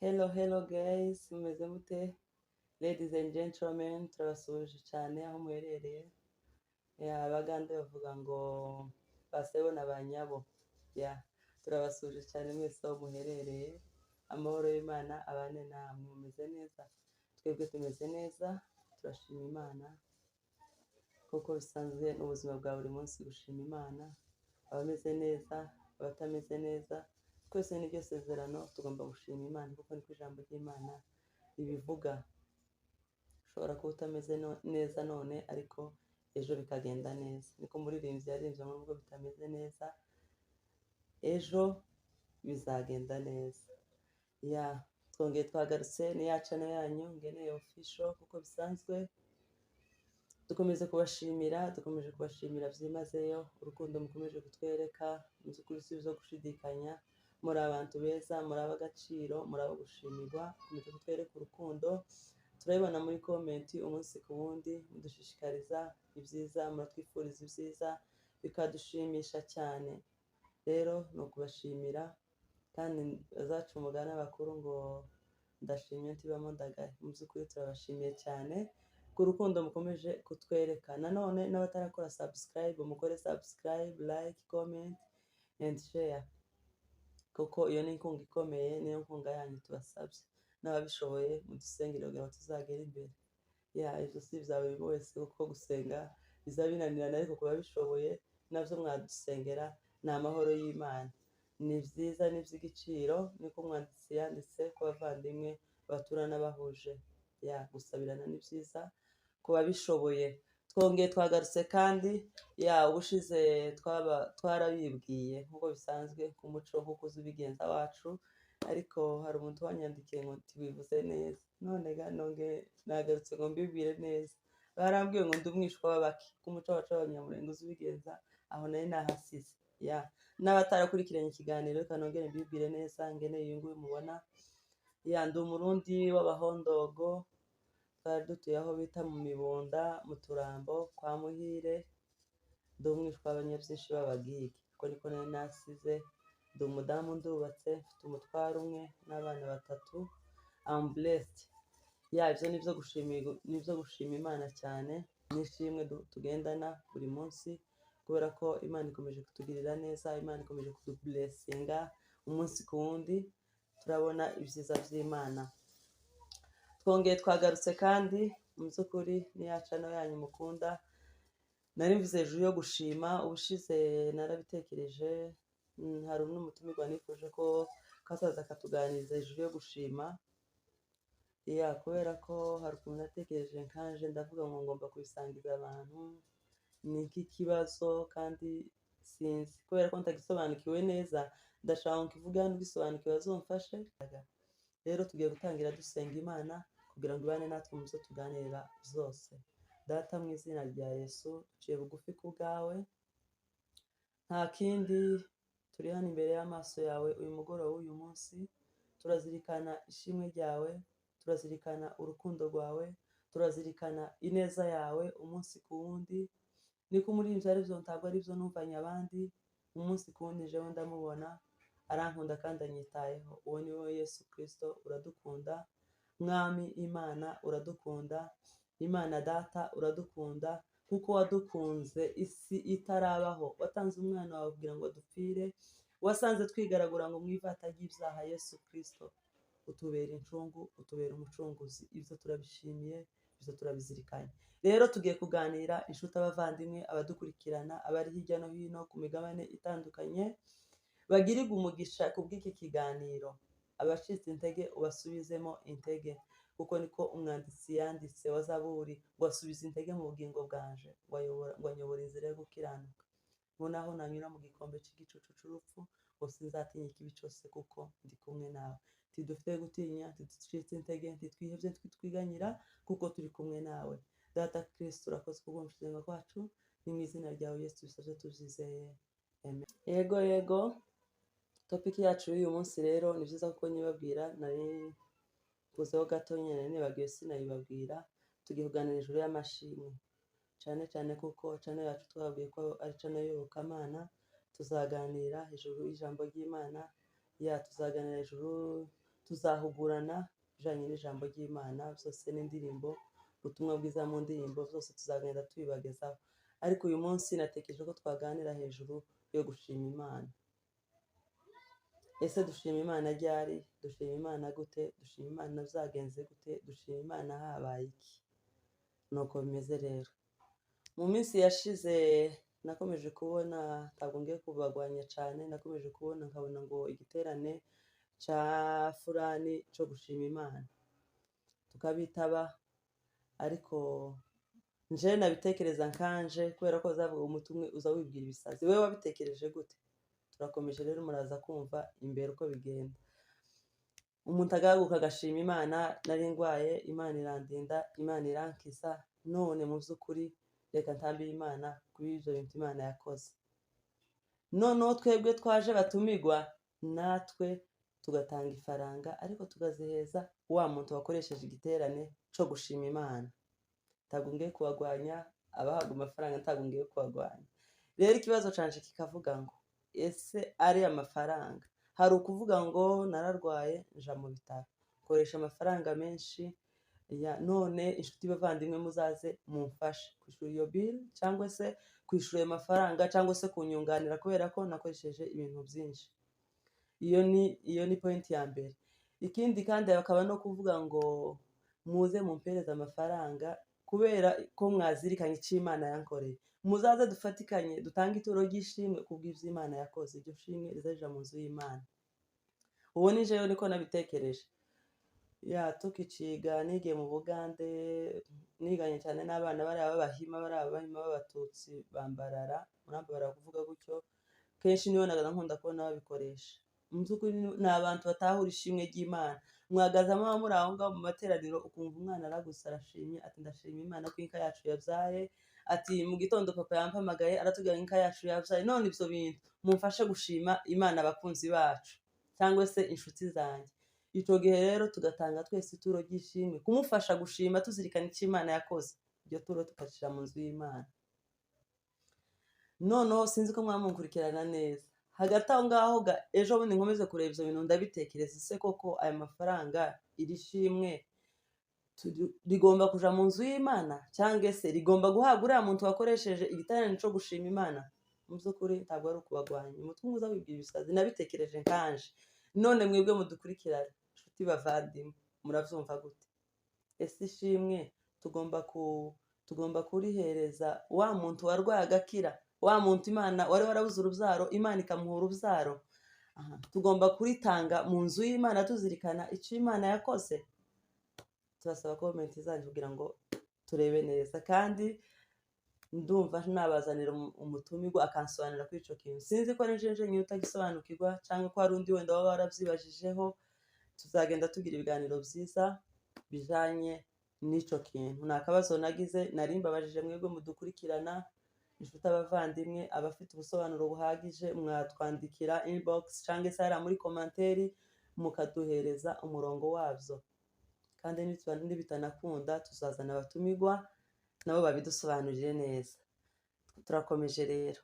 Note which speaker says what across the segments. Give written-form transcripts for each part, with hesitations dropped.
Speaker 1: Hello, hello guys, mumeze mute? Ladies and gentlemen, turabasuhuje cyane aho muherereye. Yeah, Abagande bavuga ngo basebo na banyabo. Yeah, turabasuhuje cyane mwese aho muherereye. Amahoro y'Imana abane namwe, mumeze neza? Twebwe tumeze neza, turashima Imana. Kuko bisanzwe n'ubuzima bwa buri munsi gushima Imana, abameze neza, abatameze neza, twese niryo sezerano tugomba gushima Imana kuko niko ijambo ry'Imana ribivuga. Ushobora kuba utameze neza none ariko ejo bikagenda neza. Niko umuririmbyi yaririmbye ngo nubwo bitameze neza, ejo bizagenda neza. Yeah, twongeye twagarutse ni ya channel yanyu Ngeneye Official kuko bisanzwe. Dukomeze kubashimira, dukomeje kubashimira byimazeyo urukundo mukomeje kutwereka, mu by'ukuri si ibyo gushidikanya, muri abantu beza, muri ab'agaciro, muri abo gushimirwa, mukomeje kutwereka urukundo, turabibona muri comment umunsi ku wundi, mudushishikariza ibyiza, muratwifuriza ibyiza, bikadushimisha cyane. Rero ni ukubashimira kandi bazaca umugani abakuru ngo ndashimye ntibamo ndagaye. Mu by'ukuri turabashimiye cyane ku rukundo mukomeje kutwereka. Nanone n'abatarakora subscribe, mukore subscribe, like, comment and share, kuko iyo ni inkunga ikomeye, niyo nkunga yanyu tubasabye. N'ababishoboye mudusengere kugira ngo tuzagere imbere. Yeah, ibyo si ibya buri wese kuko gusenga biza binanirana, ariko ku babishoboye nabyo mwadusengera, ni amahoro y'Imana. Ni byiza, ni iby'igiciro, niko umwanditsi yanditse ko abavandimwe baturana bahuje. Yeah, gusabirana ni byiza ku babishoboye. Twongeye twagarutse kandi, yeah, ubushize twaba twarabibwiye nk'uko bisanzwe ku muco nk'uko uzi ubigenza wacu, ariko hari umuntu wanyandikiye ngo ntibivuze neza, none ga nongeye nagarutse ngo mbibwire neza. Barambwiye ngo ndi umwishwa w'abaki ku muco wacu w'Abanyamulenge uzi ubigenza, aho nari nahasize. Yeah, n'abatarakurikiranye ikiganiro, reka nongere mbibwire neza. Ngeneye uyu nguyu mubona, yeah, ndi Umurundi w'Abahondogo, twari dutuye aho bita mu Mibunda mu Turambo kwa Muhire. Ndi umwishwa w'abanyabyinshi b'Abagigi, uko niko nari nasize. Ndi umudamu, ndubatse, mfite umutwaro umwe n'abana batatu. I'm blessed. Yeah, ibyo ni ibyo gushima Imana cyane, n'ishimwe tugendana buri munsi kubera ko Imana ikomeje kutugirira neza, Imana ikomeje kudublessinga umunsi ku wundi, turabona ibyiza by'Imana. Twongeye twagarutse kandi mu by'ukuri ni ya channel yanyu mukunda. Nari mvuze hejuru yo gushima, ubushize narabitekereje, hari n'umutumirwa nifuje ko kazaza akatuganiriza hejuru yo gushima. Yeah, kubera ko hari ukuntu natekereje nkanje ndavuga ngo ngomba kubisangiza abantu, ni iki kibazo kandi sinzi kubera ko ntagisobanukiwe neza, ndashaka ngo nkivuge hano ugisobanukiwe azomfashe. Rero tugiye gutangira dusenga Imana kugira ngo ibane natwe mu byo tuganira zose. Data, mu izina rya Yesu, duciye bugufi ku bwawe, nta kindi, turi hano imbere y'amaso yawe uyu mugoroba w'uyu munsi, turazirikana ishimwe ryawe, turazirikana urukundo rwawe, turazirikana ineza yawe umunsi ku wundi. Niko umuririmbyi aribyo, ntabwo aribyo numvanye abandi, umunsi ku wundi jewe ndamubona arankunda kandi anyitayeho. Uwo ni wowe Yesu Kristo, uradukunda Mwami Imana, uradukunda Imana Data, uradukunda kuko wadukunze isi itarabaho, watanze umwana wawe kugira ngo dupfire, wasanze twigaragura ngo mu ivata ry'ibyaha. Yesu Kristo, utubera incungu, utubera umucunguzi, ibyo turabishimiye, ibyo turabizirikanye. Rero tugiye kuganira, inshuti, abavandimwe, abadukurikirana, abari hirya no hino ku migabane itandukanye, bagirirwe umugisha kubw'iki kiganiro. Abacitse intege ubasubizemo intege, kuko niko umwanditsi yanditse wa Zaburi ngo asubize intege mu bugingo bwanje, ngo ayobora, ngo anyobore inzira yo gukiranuka, ngo naho nanyura mu gikombe cy'igicucu c'urupfu, ngo sinzatinya ikibi cyose kuko ndi kumwe nawe. Ntidufite gutinya, ntiducitse intege, ntitwihebye, ntitwiganyira kuko turi kumwe nawe. Data Kristo, urakoze kubwo gusenga kwacu, ni mu izina ryawe Yesu tubisabye tubyizeye, amen. Yego, topic yacu y'uyu munsi rero ni byiza kuko nyibabwira, nari mvuzeho gato nyine nibagiwe sinayibabwira. Tugiye kuganira hejuru y'amashimwe cyane cyane kuko channel yacu twababwiye ko ari channel y'Iyobokamana. Tuzaganira hejuru y'ijambo ry'Imana, yeah, tuzaganira hejuru. Tuzahugurana bijanye n'ijambo ry'Imana byose n'indirimbo, ubutumwa bwiza mu ndirimbo zose tuzagenda tubibagezaho. Ariko uyu munsi natekereje ko twaganira hejuru yo gushima Imana. Ese dushima Imana ryari? Dushima Imana gute? Dushima Imana byagenze gute? Dushima Imana habaye iki? Nuko bimeze rero. Mu minsi yashize nakomeje kubona, ntabwo ngiye kubagwanya cyane, nakomeje kubona nkabona ngo igiterane ca furani cyo gushima Imana, tukabitaba. Ariko nje nabitekereza nkanje, kubera ko bazavuga umuti umwe uza wibwira ibisazi. Wewe wabitekereje gute? Turakomeje rero, muraza kumva imbere uko bigenda. Umuntu agahaguruka agashima Imana, nari ndwaye, Imana irandinda, Imana irankiza, none mu by'ukuri reka ntambire Imana kuri ibyo bintu Imana yakoze. Noneho twebwe twaje batumigwa, natwe tugatanga ifaranga, ariko tukaziheza wa muntu wakoresheje igiterane cyo gushima Imana. Ntabwo ngiye kubagwanya, abahabwa amafaranga ntabwo ngiye kubagwanya. Rero ikibazo canje kikavuga ngo ese ari amafaranga? Hari ukuvuga ngo nararwaye nja mu bitaro, nkoresha amafaranga menshi ya, none inshuti bavandimwe muzaze mumfashe kwishura iyo bill, cyangwa se kwishura ayo mafaranga, cyangwa se kunyunganira kubera ko nakoresheje ibintu byinshi. Iyo ni point ya mbere. Ikindi kandi bakaba no kuvuga ngo muze mumpereze amafaranga kubera ko mwazirikanye icyo Imana yankoreye, muzaze dufatikanye dutange ituro ry'ishimwe kubw'ibyo Imana yakoze, iryo shimwe rizaja mu nzu y'Imana. Ubu ni jewe niko nabitekereje. Ya tukiciga nigiye mu Bugande, niganye cyane n'abana bariya b'Abahima, bariya b'Abahima b'Abatutsi bambarara, murambabarira kuvuga gutyo, kenshi nibo naga nkunda kubona babikoresha. Mu by'ukuri ni abantu batahura ishimwe ry'Imana. Mwahagazamo muri aho ngaho mu materaniro, ukumva umwana aragutse arashimye, ati ndashima Imana ko inka yacu yabyaye, ati mu gitondo papa yampamagaye aratubwira ngo inka yacu yabyaye. None ibyo bintu mumfashe gushima Imana abakunzi bacu cyangwa se inshuti zanjye. Icyo gihe rero tugatanga twese ituro ry'ishimwe kumufasha gushima, tuzirikana icyo Imana yakoze, iryo turo tukarishira mu nzu y'Imana. Noneho sinzi ko mwamunkurikirana neza. Hagati aho ngaho ejo bundi nkomeze kureba ibyo bintu, ndabitekereza, ese koko aya mafaranga, iri shimwe rigomba kuja mu nzu y'Imana, cyangwa se rigomba guhabwa uriya muntu wakoresheje igiterane cyo gushima Imana? Mu by'ukuri ntabwo ari ukubagwanya, umutwe umwe uza wibwira ibisazi. Nabitekereje nkanje. None mwebwe mudukurikirane inshuti bavandimwe, murabyumva gute? Ese ishimwe tugomba kurihereza wa muntu warwaye agakira, wa muntu Imana wari warabuze urubyaro, Imana ikamuha urubyaro? Aha, tugomba kuritanga mu nzu y'Imana tuzirikana icyo Imana yakoze. Turasaba comment zanyu kugira ngo turebe neza, kandi ndumva nabazanira umutumirwa akansobanurira kuri ico kintu. Sinzi ko ari jeje nyine utagisobanukirwa, cyangwa ko hari undi wenda waba warabyibajijeho. Tuzagenda tugira ibiganiro byiza bijanye n'ico kintu. Ni akabazo nagize, nari mbabajije mwebwe mudukurikirana, inshuti abavandimwe, abafite ubusobanuro buhagije mwatwandikira inbox cyangwa se hariya muri commentaire mukaduhereza umurongo wabyo. Kandi nibitanakunda tuzazana abatumirwa nabo babidusobanurire neza. Turakomeje rero.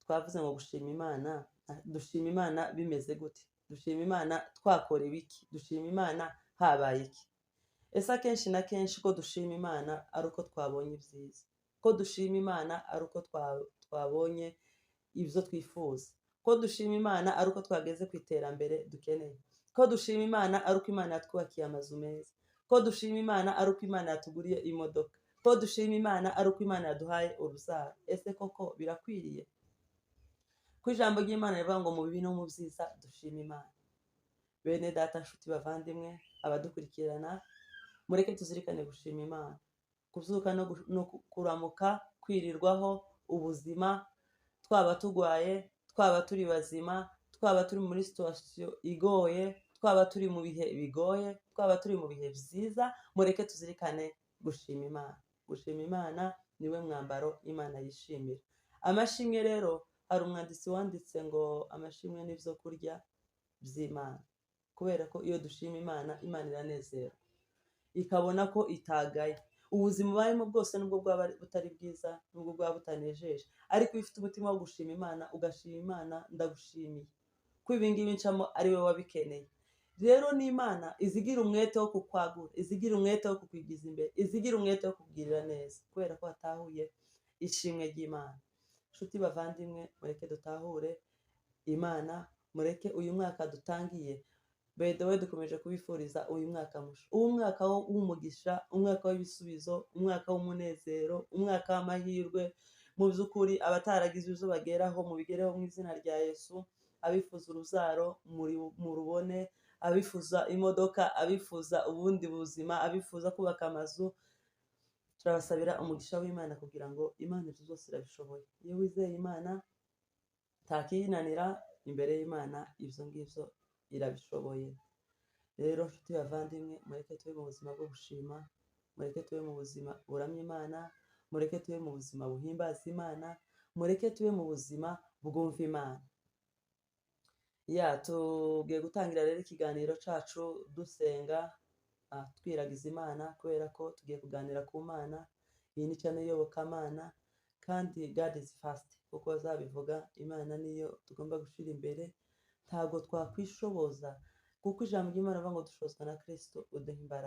Speaker 1: Twavuze ngo gushima Imana, dushima Imana bimeze gute? Dushima Imana twakora ibiki? Dushima Imana habaye iki? Ese akenshi na kenshi ko dushima Imana ari uko twabonye ibyiza, ko dushima Imana ari uko twabonye ibyo twifuza, ko dushima Imana ari uko twageze ku iterambere dukeneye, ko dushima Imana ari uko Imana yatwubakiye amazu meza, ko dushima Imana ari uko Imana yatuguriye imodoka, ko dushima Imana ari uko Imana yaduhaye urubyaro. Ese koko birakwiriye ko ijambo ry'Imana rivuga ngo mu bibi no mu byiza dushima Imana? Bene data, nshuti bavandimwe, abadukurikirana, mureke tuzirikane gushima Imana. Kubyuka no kuramuka, kwirirwaho, ubuzima, twaba tugwaye, twaba turi bazima, twaba turi muri situation igoye, twaba turi mu bihe bigoye, twaba turi mu bihe byiza, mureke tuzirikane gushima Imana. Gushima Imana niwe mwambaro Imana yishimira. Amashimwe rero, hari umwanditsi wanditse ngo amashimwe ni ibyo kurya by'Imana, kubera ko iyo dushima Imana, Imana iranezerwa, ikabona ko itagaye. Ubuzima ubayemo bwose nubwo bwaba butari bwiza, nubwo bwaba butanejeje, ariko iyo ufite umutima wo gushima Imana, ugashima Imana, ndagushimiye ko ibi ngibi ncamo ari wowe wabikeneye. Rero n'Imana izigira umwete wo kukwagura, izigira umwete wo kukwigiza imbere, izigira umwete wo kukugirira neza, kubera ko watahuye ishimwe ry'Imana. Nshuti bavandimwe, mureke dutahure Imana, mureke uyu mwaka dutangiye. By the way, dukomeje kubifuriza uyu mwaka musha, uwo mwaka w'umugisha, umwaka w'ibisubizo, umwaka w'umunezero, umwaka w'amahirwe. Mu by'ukuri abataragize ibyo bageraho mubigereho mu izina rya Yesu. Abifuza urubyaro murubone, abifuza imodoka, abifuza ubundi buzima, abifuza kubaka amazu, turabasabira umugisha w'Imana kugira ngo Imana ibyo byose irabishoboye. Iyo wizeye Imana ntakiyinanira imbere y'Imana, ibyo ngibyo irabishoboye. Rero nshuti bavandimwe, mureke tube mu buzima bwo gushima, mureke tube mu buzima buramya Imana, mureke tube mu buzima buhimbaza Imana, mureke tube mu buzima bwumva Imana. Ya, tugiye gutangira rero ikiganiro cyacu dusenga, twiragiza Imana, kubera ko tugiye kuganira ku Mana. Iyi ni channel iyobokamana, kandi God is first, kuko bazabivuga, Imana niyo tugomba gushyira imbere. Ntabwo twakwishoboza, kuko ijambo ry'Imana rivuga ngo dushobozwa na Kristo uduha imbaraga.